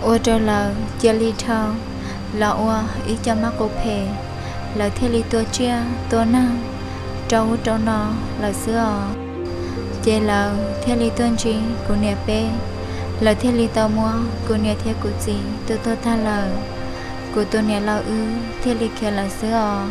ua rau lawv cia li dhau los ua ib co mab qus phem, lawv thiaj li tua tsiaj tua neeg rau ub rau no lawm xwb os. Ces lawv thiaj li tuaj ntsib kuv niam peb, lawv thiaj li tau muab kuv niam thiab kuv txiv tua tuag tag lawm. Kuv tus niam laus wb thiaj li khiav lawm xwb os.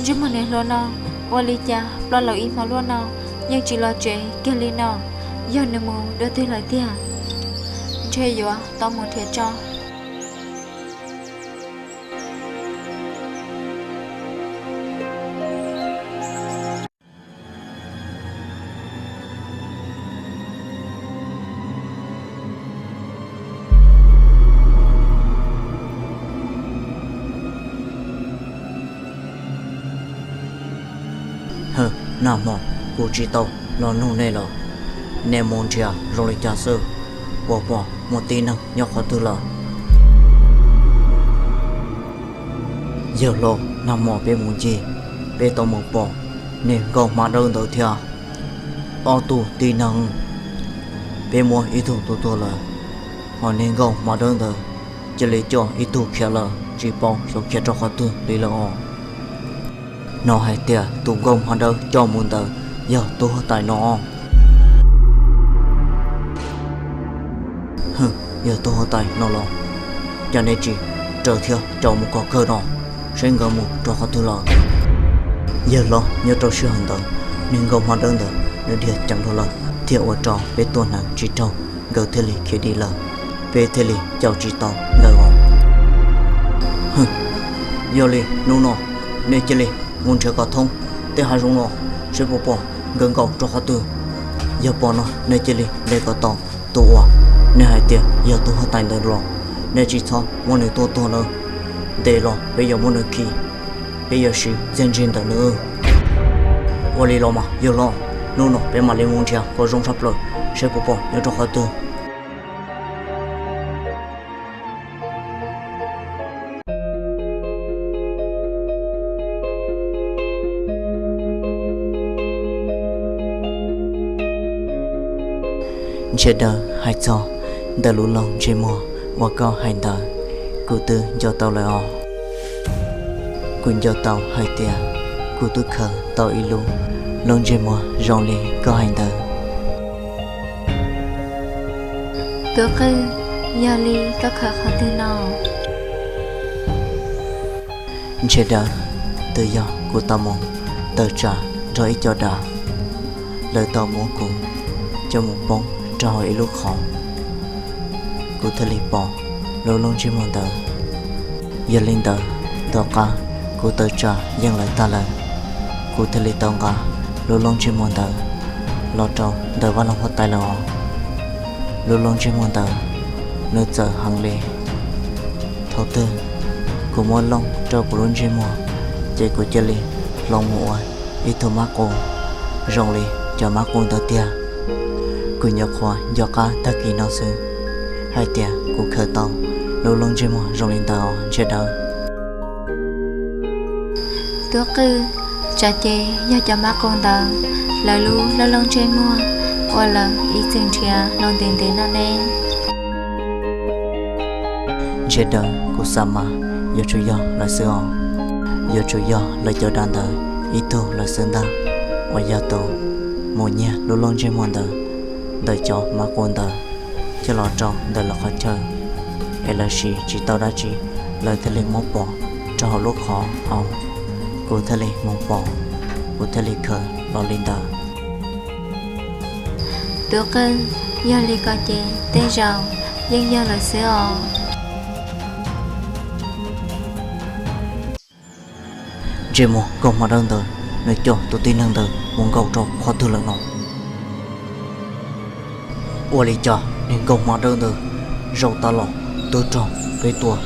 Ntsej muag niam hluas no ua li cas ploj lawm ib hmo luaj no yeej tsis los tsev kiag li no? Yog nws mus dua twg lawm tiag? Ntshe yuav tau mus nrhiav tso. Nag hmo kuv tsis tau los nug nej los, nej mus nrhiav zoo li cas xwb? Puas pom muaj tib neeg nyob qhov twg lawm? Yawg hlob, nag hmo peb mus ncig, peb tau mus pom niag nkauj hma dawb ntawd thiab ob tug tib neeg. Peb muab ib tug tua tuag lawm, ho niag nkauj hma dawb ntawd cia li coj ib tug khiav lawm, tsis paub xyov khiav rau qhov twg li lawm os. Hnov hais tias tus nkauj hma dawb coj mus ntawd yog tus huab tais no. Yog tus huab tais no los, cas nej tsis raws thiab caum mus kom kawg no, saib nkawd mus rau qhov twg lawm? Yawg hlob, nyob rau sij hawm ntawd niag nkauj hma dawb ntawd nws dhia ceev dhau lawm, thiaj ua rau peb tuaj hneev tsis raug, nkawd thiaj li khiav dim lawm, peb thiaj li caum tsis tau nkawd os. Yog li hnub no nej cia li mus nrhiav kom thoob tej hav zoov no, saib puas pom nkawd nkaum rau qhov twg. Yog pom no nej cia li ntes kom tau tus uas nej hais tias yog tus huab tais ntawd los, nej tsis txhob muab nws tua tuag nawb. Ntes los peb yuav muab nws khi, peb yuav siv txiaj ntsig ntawm nws. Ua li los mas yawg hlob, hnub no peb mam li mus nrhiav kom zoo tshaj plaws, saib puas pom nyob rau qhov twg. Ntshe daws hais txog ntawm lub loog ntsej muag uas koj hais ntawd, kuv twb nco tau lawm os. Kuv nco tau hais tias kuv twb khaws tau ib lub loog ntsej muag zoo li koj hais ntawd. Tub Qwj, yog li koj khaws qhov twg no? Ntshe daws twb yog kuv tau mus tawm tsam nrog ib co dav, lawv tau muab kuv coj mus poob rau hauv ib lub qhov, kuv thiaj li pom lub loog ntsej muag ntawd. Yog li ntawd, tom qab kuv tawm tsam yeej lawv tag lawm, kuv thiaj li tau nqa lub loog ntsej muag ntawd los rau ntawm vaj loog huab tais lawm os. Lub loog ntsej muag ntawd nws txawv heev li. Thaum twg kuv muab looj rau kuv lub ntsej muag, ces kuv cia li hloov mus ua ib tug mab qus zoo li cov mab qus ntawd tiag. Kuv nyuam qhuav nco qab tag kis no xwb hais tias kuv khaws tau lub looj ntsej muag zoo li ntawd os ntshe daws. Tub Qwj, tsam ces yog cov mab qus ntawd lawv lub looj looj ntsej muag uas lawv ib txwm nrhiav los ntev ntev no ne. Ntshe daws kuv xav mas yuav tsum yog lawv xwb os. Yuav tsum yog lawv cov dav ntawd ib tug lawm xwb ntag, uas yog tus mus nyiag lub looj ntsej muag ntawd ntawm cov mab qus ntawd coj los rau ntawm lawv qhov chaw, es lawv siv tsis tau dab tsi, lawv thiaj li muab pov rau hauv lub qhov hauv, kuv thiaj li mus pom, kuv thiaj li khaws los li ntawd. Tub Qwj, yog li ko ces tej zaum yeej yog lawm xwb os. Ntsej muag nkauj hma dawb ntawd, nws coj tus tib neeg ntawd mus nkaum rau qhov twg lawm no? Ua li cas niag nkauj hmab dawb ntawd zaum tas los twb raug peb tua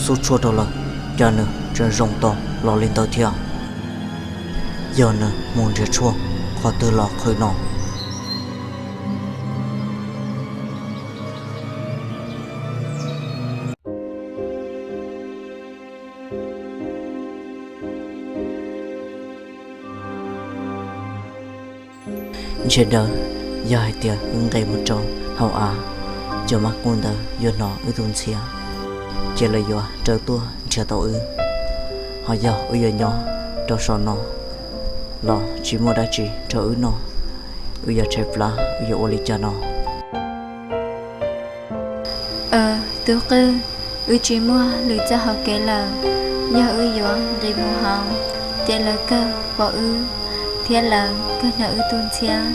xub tshuaj rau lawm, cas nws tseem zoo tau los li ntawd thiab? Yog nws mus nrhiav tshuaj qhov twg los qhwv no? Ntshe dawb, yog hais tias wb nqis mus rau hauv av, cov mab qus ntawd yuav hnov wb tus ntxhiab, ces lawv yuav raws tuaj nrhiav tau wb. Ho yog wb yuav nyob rau saum no los tsis muaj dab tsi rau wb noj, wb yuav tshaib plab, wb yuav ua li cas no? Tub Qwj, wb tsis muaj lwm txoj hauv kev lawm. Yog wb yuav nqis mus hauv, ces lawv kawg pom wb, thiab lawv kawg hnov wb tus ntxhiab,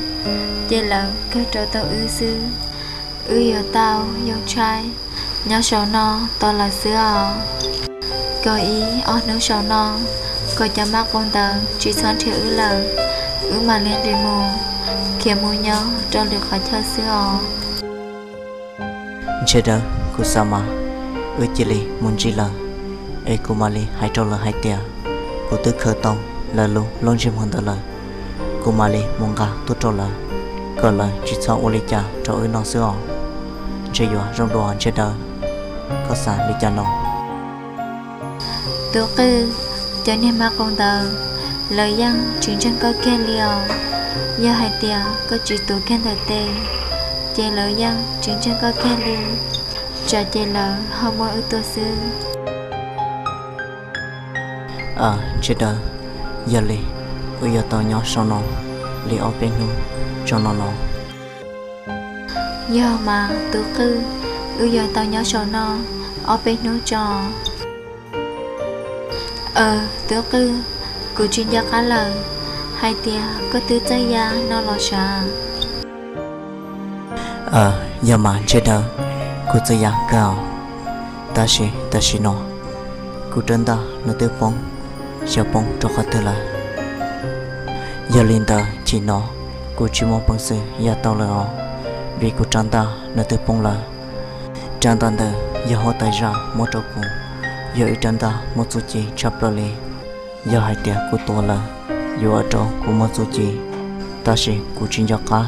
ces lawv kawg rau tau wb xwb. Wb yuav tau yoo tshaib nyob saum no tos lawv xwb os. Kaum ib ob hnub saum no, kom cov mab qus ntawd tsis txhob nrhiav wb lawm, wb mam li nqis mus, khiav mus nyob rau lwm qhov chaw xwb os. Ntshe dawb, kuv xav mas wb cia li mus ntsib lawv, es kuv mam li hais rau lawv hais tias kuv twb khaws tau lawv lub lub ntsej muag ntawd lawm. Kuv mam li mus nqa tuaj rau lawv, kom lawv tsis txhob ua li cas rau wb no xwb os. Ntshe yuav zoo dua Ntshe dawb, koj xav li cas no? Tub Qwj, cov niag mab qus ntawd, lawv yeej tsis ntseeg koj kiag li os. Yog hais tias koj tsis tuav kiag ntawm tes, ces lawv yeej tsis ntseeg koj kiag li, tsam ces lawv ho muab wb tua xwb. Ntshe dawb, yog li wb yuav tau nyob saum no li ob peb hnub tso no los? Yog mas Tub Qwj, wb yuav tau nyob saum no ob peb hnub tso. Tub Qwj, kuv tsis nco qab lawm, hais tias koj twb txawj ya no los sav? Yog mas Ntshe dawb, kuv txawj ya kawg os. Tab sis tam sim no kuv rab ntaj nws twb poob, xyov poob rau qhov twg lawm. Yog li ntawd chim no kuv tsis muaj peev xwm ya tau lawm os, vim kuv rab ntaj nws twb poob lawm. Rab ntaj ntawd yog huab tais zaj muab rau kuv, yog ib rab ntaj muaj txuj ci tshaj plaws li. Yog hais tias kuv tuav lawm, yuav ua rau kuv muaj txuj ci, tab sis kuv tsis nco qab.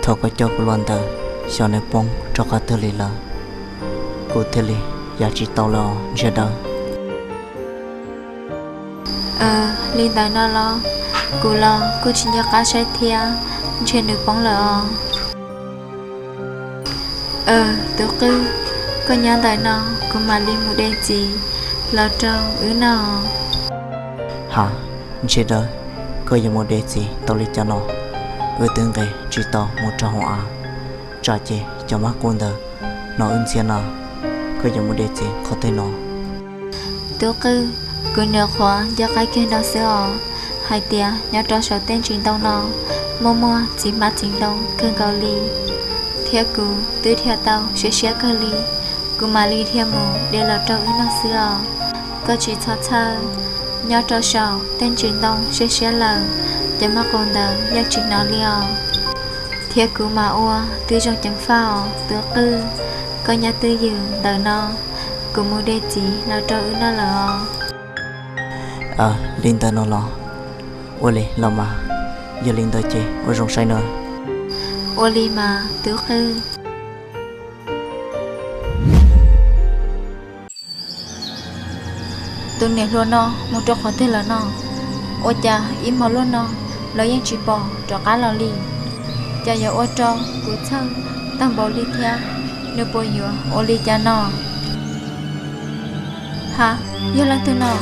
Thaum koj coj kuv los ntawd, xyov nws poob rau qhov twg li lawm, kuv thiaj li ya tsis tau lawm os Ntshe dawb. Li ntawd no los, kuv los kuj tsis nco qab saib thiab, ntshe nws poob lawm os. Tub Qwj, koj nyob ntawm no, kuv mam li mus de txiv los rau wb noj. Ha, Ntshe dawb, koj yuav mus de txiv tau li cas no? Wb twb nqis tsis tau mus rau hauv av, tsam ces cov mab qus ntawd hnov wb ntxhiab no. Koj yuav mus de txiv qhov twg no? Tub Qwj, kuv nyuam qhuav nco qab kiag no xwb os, hais tias nyob rau saum tej ntsis ntoo no muaj muaj txiv hmab txiv ntoo kawg nkaus li, thiab kuv twb dhia tau siab siab kawg li, kuv mam li dhia mus de los rau wb noj xwb os. Koj tsis txhob txhawj, nyob rau saum tej ntsis ntoo siab siab lawm, cov mab qus ntawd yeej tsis hnov li os. Thiab kuv mam ua tib zoo ceev faj os Tub Qwj, koj nyob twj ywm ntawm no, kuv mus de txiv los rau wb noj lawm os. Li ntawd no los? Ua li los mas, yog li ntawd ces ua zoo saib na. Ua li mas Tub Qwj. Tus niam hluas no mus rau qhov twg lawm no? Ua cas ib hmo luaj no lawv yeej tsis pom rov qab los li? Cas yuav ua rau kuv txhawj tag npaum li thiab, nws puas yuav ua li cas no? Ha, yog leej twg no?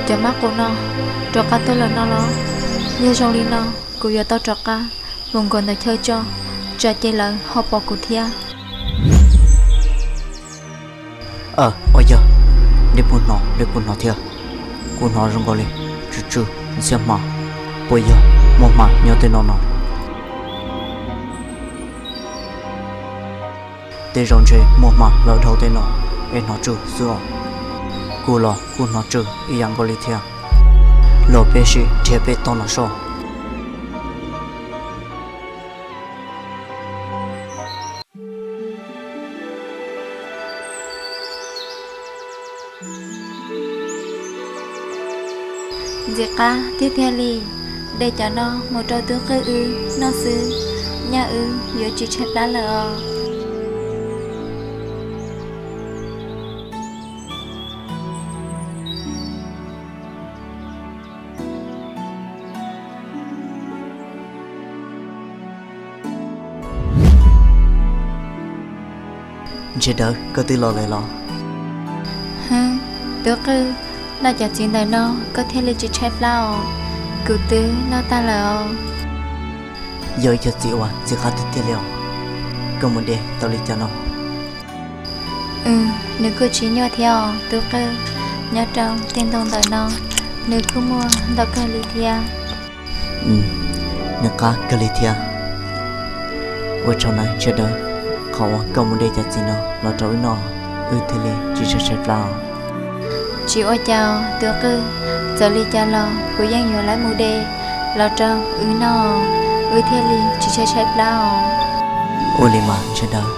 Cov mab qus no, Rov qab tuaj lawm no los? Yog zoo li no, kuv yuav tau rov qab mus nkaum ntawm chaw tso, tsam ces lawv ho pom kuv thiab. Ua yog, nej puas hnov, nej puas hnov thiab? Kuv hnov zoo nkaus li tsw tsw ntxhiab hma, puas yog muaj hma nyob tej no no? Tej zaum ntshe muaj hma lawm dhau tej no es hnov tsw xwb os. Kuv los kuj hnov tsw ib yam nkaus li thiab. Los peb sim nrhiav pem toj no soj. Ntxim qab tiag tiag li, de cov no mus rau tub qwj wb noj xwb, nyaj wb yuav tsis tshaib plab lawm os. Ntshe Dawb, koj twb los lawm los? Hwb, tub qwj, noj cov txiv ntawm no koj thiaj li tsis tshaib plab os. Kuv twb noj tag lawm os. Yog ib cov txiv uas ntxim qab tiag tiag li os. Koj mus de tau li cas no? Nws kuj tsis nyuaj thiab os tub qwj. Nyob rau tej ntoo ntawm no, nws kuj muaj ntau kawg li thiab. Nws qab kawg li thiab. Ua tsaug nawb Ntshiab Dawb, qhov uas koj mus de cov txiv no los rau wb noj, wb thiaj li tsis tshaib tshaib plab os. Tsis ua cas tub qwj, txawm li cas los kuv yeej yuav lawv mus de los rau wb noj, wb thiaj li tsis tshaib tshaib plab os. Ua li mas Ntshiab Dawb.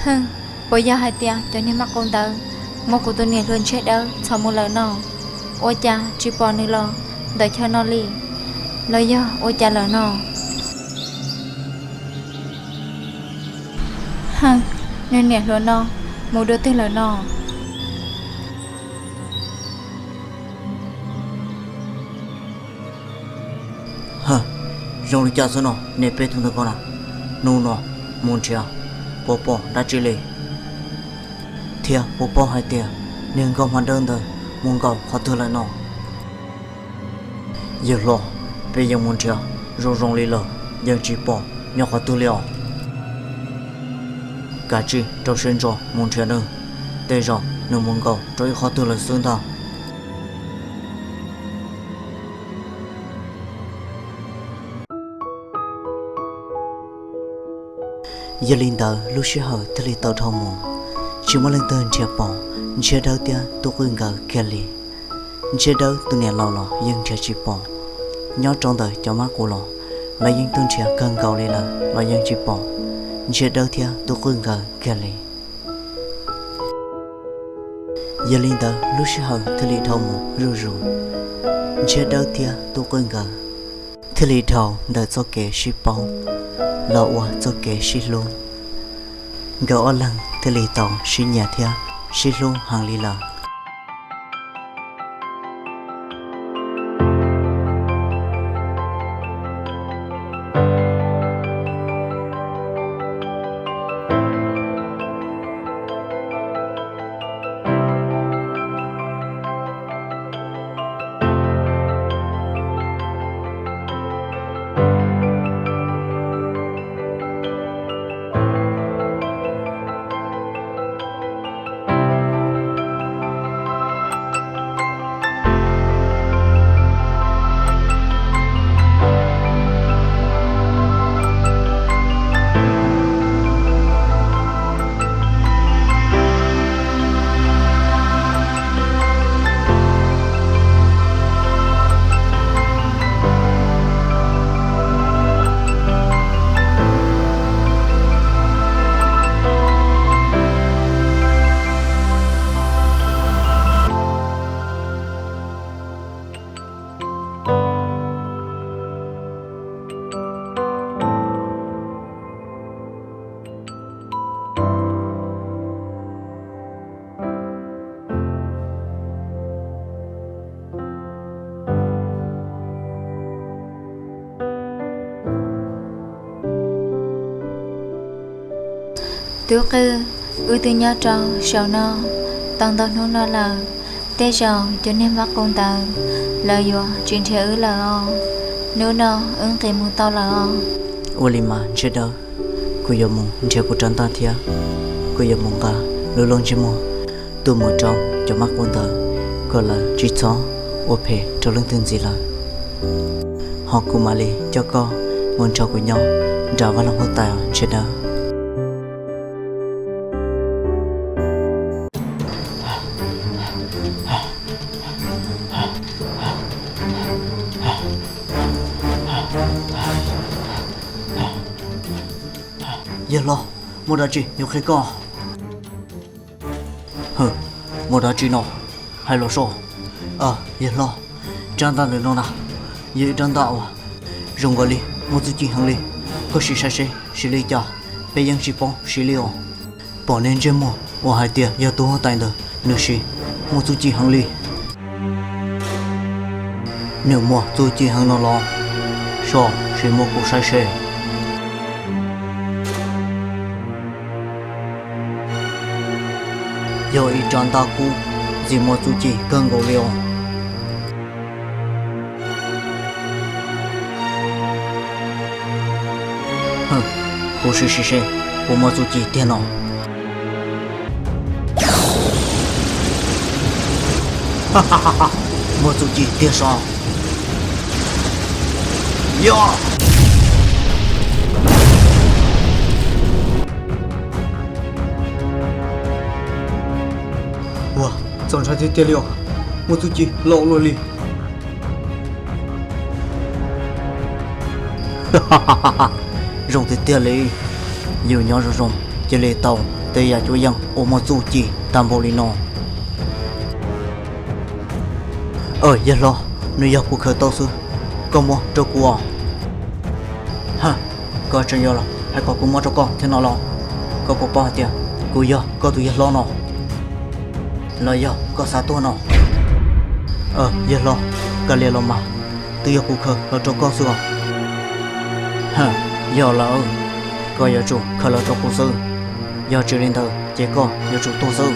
Hwj, puas yog hais tias cov niag maj qus ntawd muab kuv tus niam hluas Ntshiab Dawb txhom mus lawm no? Ua cas tsis pom nws los ntawm chaw no li? Los yog ua cas lawm no? Hwj, nws niam hluas no mus dua twg lawm no? Zoo li cas xwb no nej peb tug ntawd ko na? Hnub no mus nrhiav puas pom dab tsi li? Thiab puas paub hais tias niag nkauj hma dawb ntawd mus nkaum qhov twg lawm no? Yawg hlob, peb yeej mus nrhiav zoo zoo li lawm yeej tsis pom nyob qhov twg li os. Kav tsij rau siab ntso mus nrhiav nws, tej zaum nws mus nkaum rau ib qhov twg lawm xwb ntag. Yog li ntawd lub sij hawm thiaj li tau dhau mus, tsis muaj leej twg nrhiav pom Ntshiab Dawb thiab Tub Qwj nkawd kiag li. Ntshiab Dawb tus niam laus los yeej nrhiav tsis pom. Nyob rau ntawm cov mab qus los, lawv yeej tuaj nrhiav kawg nkaus li lawm los yeej tsis pom Ntshiab Dawb thiab Tub Qwj nkawd kiag li. Yog li ntawd lub sij hawm thiaj li dhau mus zuj zus. Ntshiab Dawb thiab Tub Qwj nkawd thiaj li dhau ntawm txoj kev sib paub los ua txoj kev sib hlub. Nkawd ob leeg thiaj li tau sib nyiam thiab sib hlub heev li lawm. Tub Qwj, wb twb nyob rau saum no Tau ntau hnub no lawm, tej zaum cov niag mab qus ntawd lawv yuav tsis nrhiav wb lawm os. Hnub no wb nqis mus tau lawm os. Ua li mas ntshe dawb, kuv yuav mus nrhiav kuv rab ntaj thiab kuv yuav mus nqa lub looj ntsej muag tuaj mus rau cov mab qus ntawd kom lawv tsis txhob ua phem rau leej twg ntxiv lawm. Ho kuv mam li coj koj mus nrog kuv nyob nram vaj loog huab tais ntshe dawb. Yawg hlob, muaj dab tsi yuav qhia koj? Hwm, muaj dab tsi no? Hais los soj. Yawg hlob, rab ntaj ntawm no na, yog ib rab ntaj uas zoo nkaus li muaj txuj ci heev li. Koj sim saib seb siv li cas, peb yeej tsis paub siv li os. Pom niag ntsej muag uas hais tias yog tus huab tais ntawd nws siv, muaj txuj ci heev li. Nws muaj txuj ci heev no los? Soj, sim muab kuv saib seb. Yog ib rab ntaj kub, ntxim muaj txuj ci kawg nkaus li os. Kuv sim sim seb puas muaj txuj ci tiag no. Muaj txuj ci tiag sav. Yog! Ua, txaus ntshai tiag tiag li os. Muaj txuj ci loj ua luaj li. Zoo tiag tiag li. Yus nyob zoo zoo cia li tau tej yam cuab yeej uas muaj txuj ci tag npaum li no. Yawg hlob, nws yog kuv khaws tau xwb, koj muab rau kuv os. Ha, koj tseem yuav los hais kom kuv muab rau koj thiab no los? Koj puas paub hais tias kuv yog koj tus yawg hlob no? Los yog koj xav tuag no? Yawg hlob, kav liam los mas, twb yog kuv khaws los rau koj xwb os. Ha, yog lawm, koj yuav tsum khaws los rau kuv xwb, yog tsis li ntawd ces koj yuav tsum tuag xwb.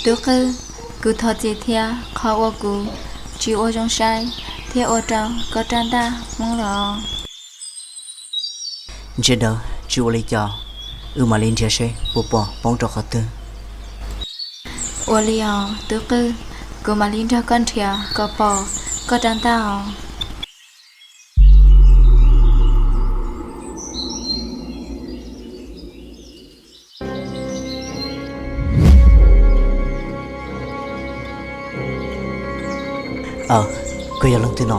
Tub Qwj, kuv thov txim thiab qhov uas kuv tsis ua zoo saib thiab ua rau koj rab ntaj poob lawm os. Ntshe dawb, tsis ua li cas, wb mam li nrhiav seb puas pom poob rau qhov twg. Ua li os Tub Qwj, kuv mam li nrog koj nrhiav kom pom koj rab ntaj os. Koj yog leej twg no?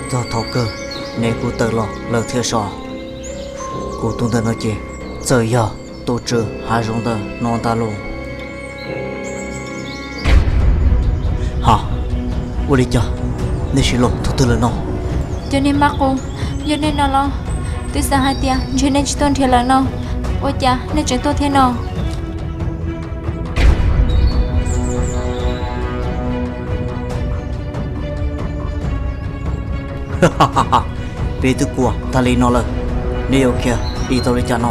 Txog thaum kawg neb kuj tawm los lawm thiab sov. Kuv tus ntawm no ces txawm yog tus tswv hav zoov ntawm no ntag los. Ha, ua li cas nej sim los thaum twg lawm no? Cov niag mab qus, yog nej no los? Twb xav hais tias ntshe nej tsis tuaj nrhiav lawm no, ua cas nej tseem tuaj thiab no? Peb twb kuas tag li no lawm, neb yuav khiav dim tau li cas no?